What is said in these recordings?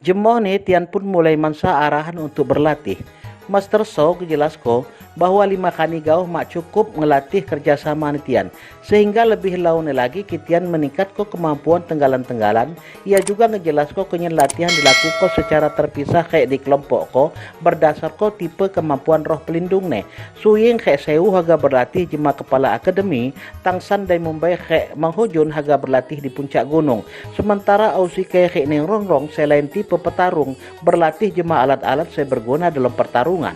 Jemoh ni Tian pun mulai mansa arahan untuk berlatih. Master So jelasko bahwa 5 kani gauh mak cukup ngelatih kerjasama ni Tian, sehingga lebih laun lagi Tian meningkat ko kemampuan tenggalan-tenggalan. Ia juga ngejelasko kenyen latihan dilakukan secara terpisah kayak di kelompok ko berdasar ko tipe kemampuan roh pelindung ne. Suying kayak Sewu haga berlatih jema kepala akademi, Tangsan dan Mumbai kayak Menghujun haga berlatih di puncak gunung. Sementara Ausike kayak Ning Rongrong selain tipe petarung berlatih jema alat-alat saya berguna dalam pertarungan.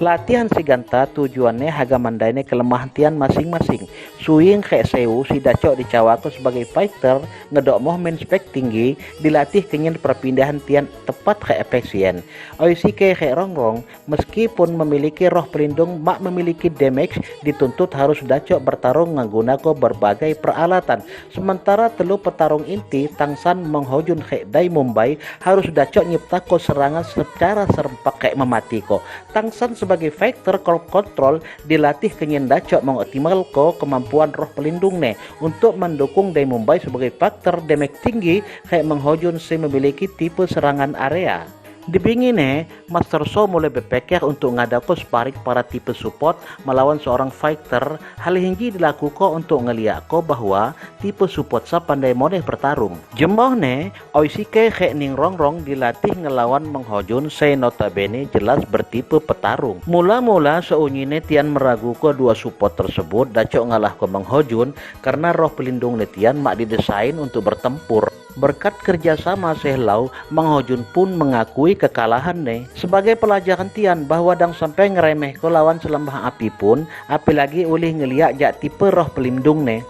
Latihan siganta tujuannya haga mandaine kelemahan tian masing-masing. Suying kayak Sewu si dacok dicawako sebagai fighter ngedok moh main spek tinggi dilatih kenyen perpindahan tian tepat kayak efisien. Oisike kayak Rongrong meskipun memiliki roh pelindung mak memiliki damage dituntut harus dacok bertarung menggunakan berbagai peralatan. Sementara telu petarung inti Tangsan Menghojun kayak Dai Mumbai harus dacok nyiptako serangan secara serempak kayak mematiko. Tangsan sebagai fighter crowd control dilatih kenyen dacok mengoptimal ko kemampuan roh pelindung ne untuk mendukung Dai Mumbai sebagai faktor damage tinggi kayak Menghojun si memiliki tipe serangan area. Dibingine, Master So mulai berpikir untuk ngadako sparring para tipe support melawan seorang fighter. Hal ini dilakukan untuk ngeliako bahwa tipe support sa pandai modeh bertarung. Jemoh ne, Oisike khek Ning Rongrong dilatih ngelawan Menghojun se notabene jelas bertipe petarung. Mula-mula seunyine Tian meraguko dua support tersebut dacok ngalah ke Menghojun karena roh pelindung ne Tian mak didesain untuk bertempur. Berkat kerjasama Sehlau, Menghojun pun mengakui kekalahan ne. Sebagai pelajaran Tian bahwa dang sampai ngeremeh ko lawan selembah api pun, apalagi ulih ngeliak jak tipe roh pelindung ne.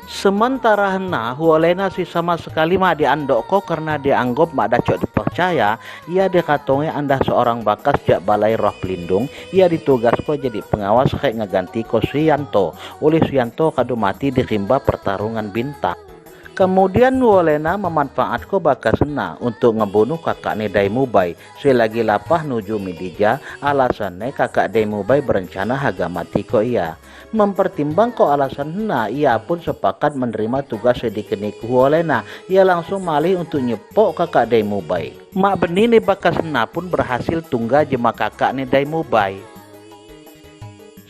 Sementara hena Huolena si sama sekali mak diandok ko karena dianggap mak dacok dipercaya, ia dikatongi anda seorang bakas jak balai roh pelindung, ia ditugas ko jadi pengawas kayak ngeganti ko Suyanto. Oleh Suyanto kadu mati dirimba pertarungan bintang. Kemudian Wolena memanfaatko bakasena untuk ngebunuh kakak Dai Mubai. Selagi lapah nuju Midija, alasannya kakak Dai Mubai berencana haga mati ko ia. Mempertimbang ko alasan hena, ia pun sepakat menerima tugas sedikit Wolena. Ia langsung malih untuk nyepok kakak Dai Mubai. Mak benini bakasena pun berhasil tungga jema kakak Dai Mubai.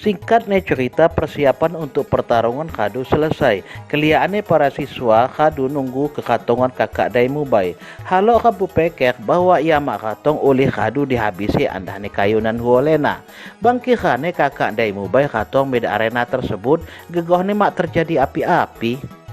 Singkatnya cerita, persiapan untuk pertarungan kadu selesai. Keliaannya para siswa kadu nunggu kekatongan kakak Dai Mubai. Halo kabu pekek bahwa ia mak katong oleh kadu dihabisi andahne kayunan Huolena. Bangkihane kakak Dai Mubai katong beda arena tersebut, gegohne mak terjadi api-api.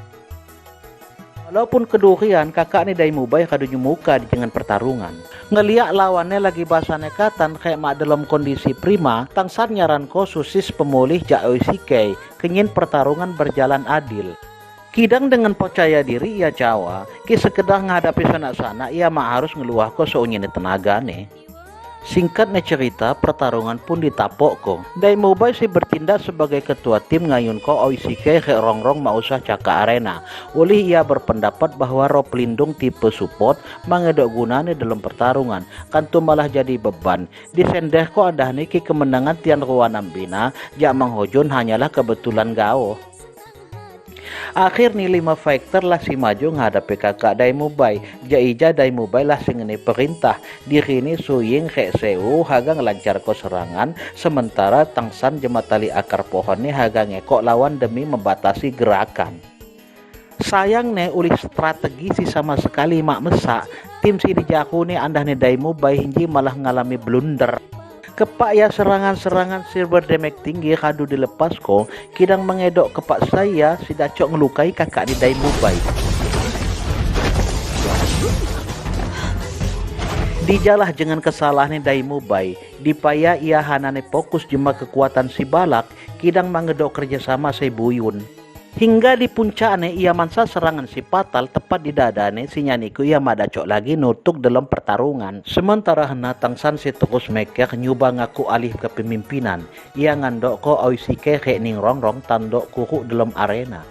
Walaupun kedurian, kakak ni Dai Mubai kadu nyumuka di dengan pertarungan. Ngeliak lawannya lagi basah nekatan kayak mak dalam kondisi prima, Tangsan nyaran ko susis pemulih jak Oisike, kenyin pertarungan berjalan adil. Kidang dengan percaya diri ia jawa, ki sekedar menghadapi sanak-sanak ia mak harus ngeluah ko seunyine tenaga nih. Singkatnya cerita, pertarungan pun ditapok ko. Dai Mubai si bertindak sebagai ketua tim ngayun ko Oisike ke Rongrong mau usah caka arena. Oleh ia berpendapat bahwa roh pelindung tipe support mangedok gunane dalam pertarungan, kantu malah jadi beban. Disendeh ko adah niki kemenangan Tian Ruanambina, jak Menghojun hanyalah kebetulan gao. Akhir ni 5 fighter lah si maju menghadapi kakak Dai Mubai. Jaija Dai Mubai lah sing ngene perintah. Diri ni Suying khek Sewu haga ngelancar ko serangan, sementara Tangsan jema tali akar pohon ni haga ngekok lawan demi membatasi gerakan. Sayang ne ulih strategi si sama sekali mak mesak, tim si dijaku ni andah ni Dai Mubai hinji malah ngalami blunder. Kepak ya serangan-serangan silver damage tinggi kadu dilepas ko, kidang mengedok kepak saya si dacok ngelukai kakak di Dai Mubai. Dijalah dengan kesalahan Dai Mubai, dipaya ia hanane fokus jema kekuatan si balak, kidang mengedok kerjasama si Buyun. Hingga di puncaknya ia mansa serangan si fatal tepat di dadane si nyaniku ia madacok lagi nutuk dalam pertarungan. Sementara hena Tangsan si terus meker nyuba ngaku alih kepemimpinan. Ia ngandok ko Oisike kek Ning Rongrong tandok kuruk dalam arena.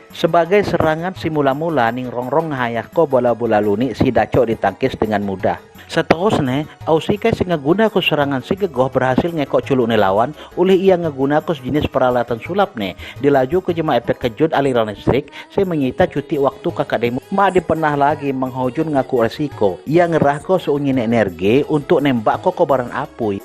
Sebagai serangan si mula-mula Ning Rongrong ngayah ko bola-bola lunik si dacok ditangkis dengan mudah. Seterusnya, Ausikai sing ngeguna ko serangan si gegoh berhasil ngekok culuk ne lawan oleh ia ngeguna ko sejenis peralatan sulap ne dilaju ke jema efek kejut aliran listrik si menyita cuti waktu kakak demo. Mak dipenah lagi menghojun ngaku resiko. Ia ngerah ko seunyine energi untuk nembak ko kobaran apui.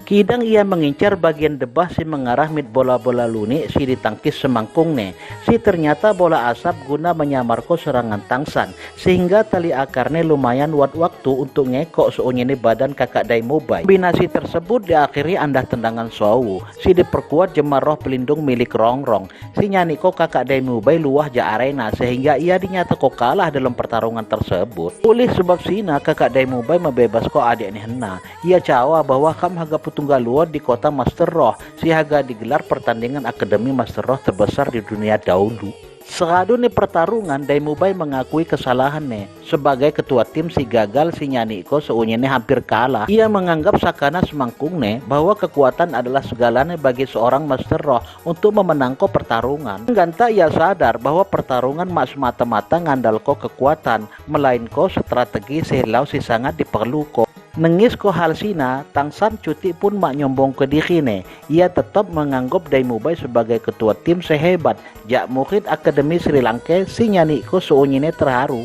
Kidang ia mengincar bagian debah si mengarah mit bola-bola lunik si ditangkis semangkung ne. Si ternyata bola asap guna menyamarko serangan Tangsan sehingga tali akarnya lumayan wat waktu untuk ngekok seunyine badan kakak Daimubai. Kombinasi tersebut diakhiri andah tendangan Sowu si diperkuat jema roh pelindung milik Rongrong. Si nyaniko kakak Daimubai luah ja arena sehingga ia dinyatako kalah dalam pertarungan tersebut. Oleh sebab sina kakak Daimubai membebasko adik ni hena. Ia cawa bahwa kam haga tunggal luar di kota Master Roh si haga digelar pertandingan Akademi Master Roh terbesar di dunia dahulu. Seradu ni pertarungan Daimubai mengakui kesalahannya sebagai ketua tim si gagal si nyaniko seunyene hampir kalah. Ia menganggap sakana semangkung ne bahwa kekuatan adalah segalanya bagi seorang Master Roh untuk memenangko pertarungan. Ganta ia sadar bahwa pertarungan mak semata-mata ngandalko kekuatan, melainko strategi selau si sangat diperluko. Nengis ko hal sina, Tangsan cuti pun mak nyombong ke dirine. Ia tetap menganggap Daimubai sebagai ketua tim sehebat. Jak murid Akademi Sri Lanka si nyaniko seunyine terharu.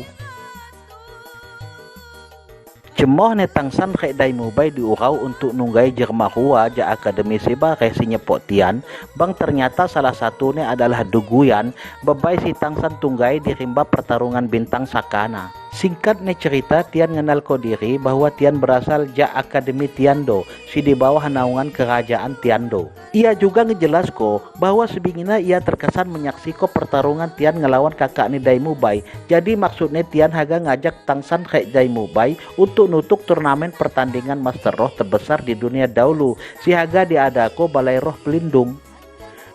Cemoh ne Tangsan rek Daimubai diurau untuk nunggai jerma hua ja Akademi Sibare si nyepok tian, bang ternyata salah satunya adalah Duguyan, bebai si Tangsan tunggai di rimba pertarungan bintang Sakana. Singkat ne cerita Tian ngenal ko diri bahwa Tian berasal ja Akademi Tiando, si di bawah naungan kerajaan Tiando. Ia juga ngejelas ko bahwa sebingina ia terkesan menyaksiko pertarungan Tian ngelawan kakak ni Daimubai. Jadi maksudnya Tian haga ngajak Tangsan rek Daimubai untuk nutuk turnamen pertandingan Master Roh terbesar di dunia dahulu. Si haga diadako Balai Roh Pelindung.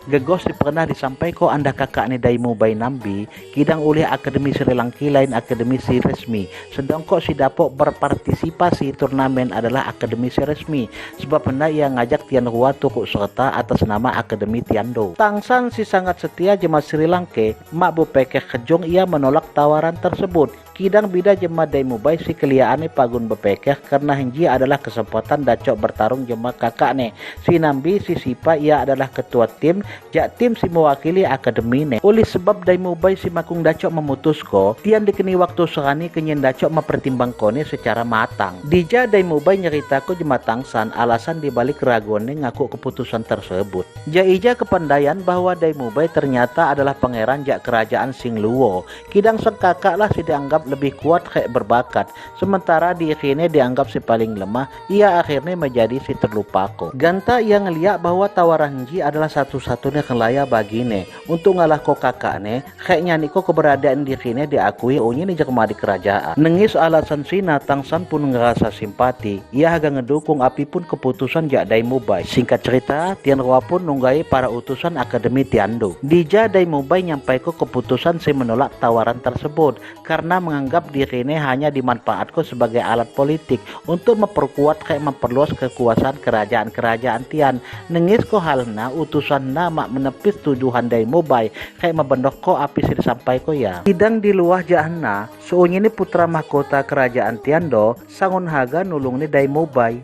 Gegos si pernah disampai ko anda kakak ni Daimubai Nambi kidang oleh Akademi Sri Lanka lain akademi si resmi, sedang kok si dapok berpartisipasi turnamen adalah akademi si resmi sebab hendak ia ngajak Tian Hua tukuk serta atas nama Akademi Tiando. Tangsan si sangat setia jema Sri Lanka mak bu pekeh kejong ia menolak tawaran tersebut. Kidang bida jema Daimubai si keliaane pagun bepekeh karena henji adalah kesempatan dacok bertarung jema kakak ne. Si Nambi si sipa ia adalah ketua tim jak tim si mewakili akademi ne. Oleh sebab Daimubai si makung dacok memutusko, Tian dikeni waktu serani kenyen dacok mempertimbang kone secara matang. Dija Daimubai nyeritako jema Tangsan alasan dibalik keraguannya ngaku keputusan tersebut. Jaija kepandaian bahwa Daimubai ternyata adalah pangeran jak kerajaan Singluo. Kidang sang kakak lah si dianggap lebih kuat kayak berbakat, sementara dirinya dianggap si paling lemah. Ia akhirnya menjadi si terlupako. Ganta ia ngeliat bahwa tawaran Ji adalah satu-satunya kelaya bagine untuk ngalah ko kakakne, kayaknya niko keberadaan dirinya diakui onye ni jelma di kerajaan. Nengis alasan sina Tangsan pun ngerasa simpati. Ia agak ngedukung api pun keputusan jak Daimubai. Singkat cerita, Tian Rua pun nunggai para utusan Akademi Tiando. Dija Daimubai nyampai ko keputusan si menolak tawaran tersebut karena menganggap dirinya hanya dimanfaatkan sebagai alat politik untuk memperkuat kayak memperluas kekuasaan kerajaan-kerajaan Tian. Nengis ko halna utusan nama menepis tuduhan Daimubai kayak membendok ko api sih sampai ko ya. Sidang di luah jahana suunya ini putra mahkota kerajaan Tiando sangun haga nulung ni Daimubai.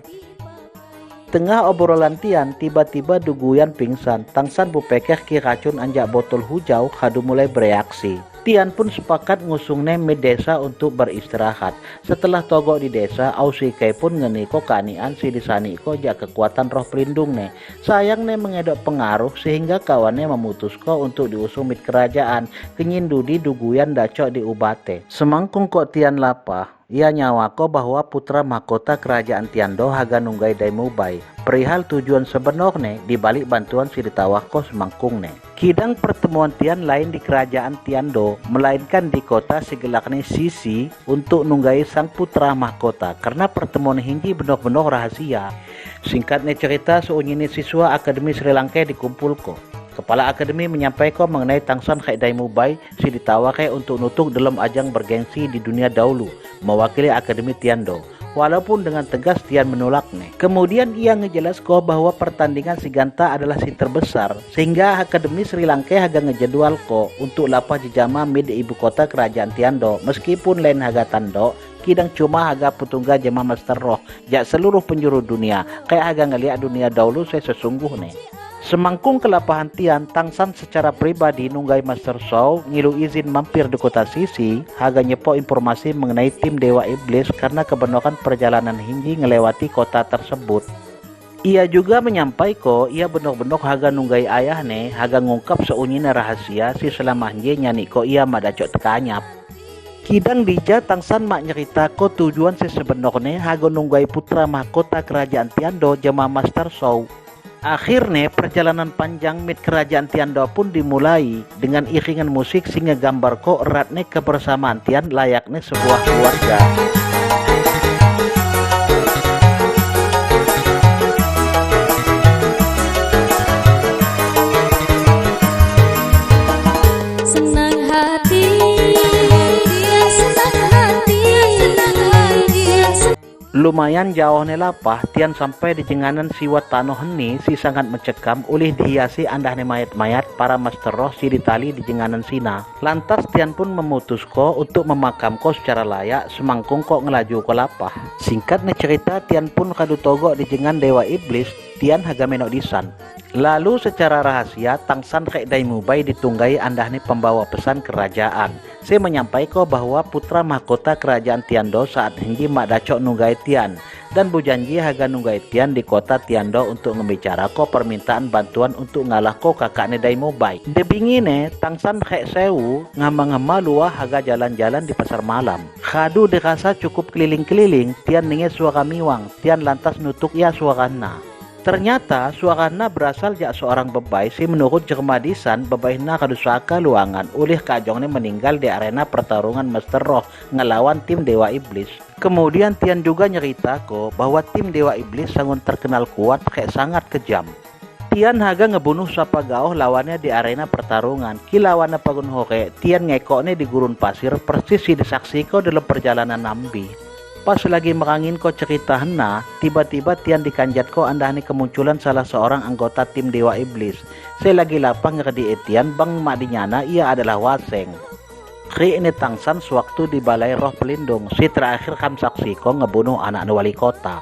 Tengah obrolan Tian tiba-tiba Duguyan pingsan. Tangsan bupekeh ki racun anjak botol hujau kadu mulai bereaksi. Tian pun sepakat ngusung Neme desa untuk beristirahat. Setelah togok di desa, Ausikai pun ngeniko kanian si disaniko jak kekuatan roh pelindung ne. Sayang ne mengedok pengaruh sehingga kawannya memutusko untuk diusung mit kerajaan. Kenyin dudi Duguyan dacok di ubate. Semangkung kok Tian lapah, ia nyawako bahwa putra mahkota kerajaan Tiando haga nunggai Daimubai. Perihal tujuan sebenarnya dibalik bantuan si ditawako semangkung ne. Kidang pertemuan Tian lain di kerajaan Tiando, melainkan di kota sigelakne Sisi untuk nunggai sang putra mahkota karena pertemuan hinji benar-benar rahasia. Singkatnya cerita, seunyini siswa Akademi Sri Lanka dikumpulko. Kepala akademi menyampaikan mengenai Tangsan Khek Daimubai si ditawakai untuk nutuk dalam ajang bergengsi di dunia dahulu mewakili Akademi Tiando. Walaupun dengan tegas Tian menolaknya. Kemudian ia ngejelas ko bahwa pertandingan Siganta adalah si terbesar sehingga Akademi Sri Lanka haga ngejedwal ko untuk lapah jejama mid ibu kota kerajaan Tiando meskipun lain haga tando Kidang cuma haga petungga jema Master Roh jak seluruh penjuru dunia, kayak haga ngeliat dunia dahulu saya sesungguhnya. Semangkung kelapahan Tian, Tangsan secara pribadi nunggai Master Shaw ngilu izin mampir di kota Sisi, haga nyepo informasi mengenai tim Dewa Iblis karena kebenaran perjalanan Hinji ngelewati kota tersebut. Ia juga menyampaikan ia benar-benar haga nunggai ayah ne, haga ngungkap seunyina rahasia si selama hinji nyani ko ia madacok tekanyap. Kidang dija Tangsan mak nyerita ko tujuan si sebenarnya haga nunggai putra mahkota kerajaan Tiando jema Master Shaw. Akhirnya perjalanan panjang mit kerajaan Tiando pun dimulai dengan iringan musik sehingga gambar ko eratnya kebersamaan Tian layaknya sebuah keluarga. Senang hati, senang hati, senang hati. Lumayan jauh lapah, Tian sampai di jenganan siwat tanoh ni si sangat mencekam oleh dihiasi andahne mayat-mayat para master roh si ditali di jenganan sina. Lantas Tian pun memutusko untuk memakamko secara layak semangkung kok ngelaju ke lapah. Singkatnya cerita, Tian pun kadu togok di jengan Dewa Iblis, Tian haga menok disan. Lalu secara rahasia Tangsan rek Dai Mubai ditunggai andahne pembawa pesan kerajaan. Saya menyampaikan bahwa putra mahkota kerajaan Tiando saat hinggi mak dacok nunggai Tian dan bujanji haga nunggai Tian di kota Tiando untuk ngebicara ko permintaan bantuan untuk ngalah ko kakakne Dai Mubai. Debingine Tangsan rek sewu ngama-ngama luah haga jalan-jalan di pasar malam. Khadu dirasa cukup keliling-keliling, Tian ninge suara miwang, Tian lantas nutuk ia suarana. Ternyata suarana berasal jak seorang bebai si menurut Jermadisan bebaina kadusaka luangan oleh kajongnya meninggal di arena pertarungan Master Roh ngelawan tim Dewa Iblis. Kemudian Tian juga nyerita ko bahwa tim Dewa Iblis sangat terkenal kuat kayak sangat kejam. Tian haga ngebunuh sapa gaoh lawannya di arena pertarungan. Ki lawannya pagun hore, Tian ngekoknya di gurun pasir persis si disaksiko dalam perjalanan Nambi. Pas lagi merangin ko cerita hena, tiba-tiba Tian dikanjat ko andahni kemunculan salah seorang anggota tim Dewa Iblis. Saya lagi lapang ngerdi Tian bang mak dinyana ia adalah Waseng. Kri ini Tangsan sewaktu di balai roh pelindung, si terakhir kam saksi ko ngebunuh anak wali kota.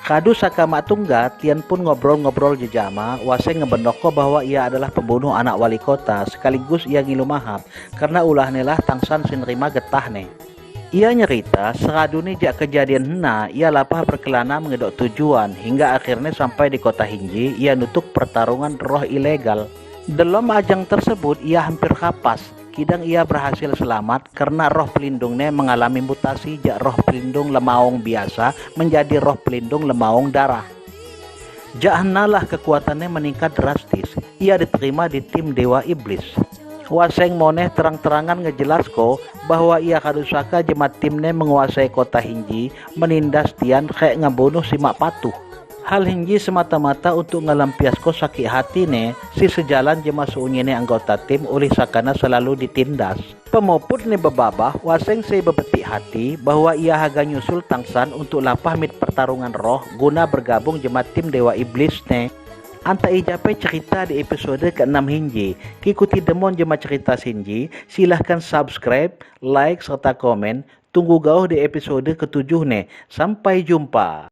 Kadu saka mak tungga, Tian pun ngobrol-ngobrol jejama, Waseng ngebendok ko bahwa ia adalah pembunuh anak wali kota, sekaligus ia ngilu mahap, karena ulah nelah Tangsan sinerima getah ne. Ia nyerita seraduni jak kejadian hena, ia lapah berkelana mengedok tujuan hingga akhirnya sampai di kota Hinji, ia nutuk pertarungan roh ilegal. Dalam ajang tersebut ia hampir kapas, kidang ia berhasil selamat karena roh pelindungnya mengalami mutasi jak roh pelindung lemaung biasa menjadi roh pelindung lemaung darah. Jak henalah kekuatannya meningkat drastis, ia diterima di tim Dewa Iblis. Waseng Moneh terang-terangan ngejelasko bahwa ia kadusaka jema timne menguasai kota Hinji, menindas Tian kayak ngebunuh si mak patuh. Hal Hinji semata-mata untuk ngelampiasko sakit hati ne si sejalan jema seunyine anggota tim oleh sakana selalu ditindas. Pemoput ne bebabah, Waseng se bebetik hati bahwa ia haga nyusul Tangsan untuk lapah mit pertarungan roh guna bergabung jema tim Dewa Iblis ne. Anta ijape cerita di episode ke-6 Hinji. Kikuti demon jema cerita Sinji. Silahkan subscribe, like, serta komen. Tunggu gauh di episode ke-7 nih. Sampai jumpa.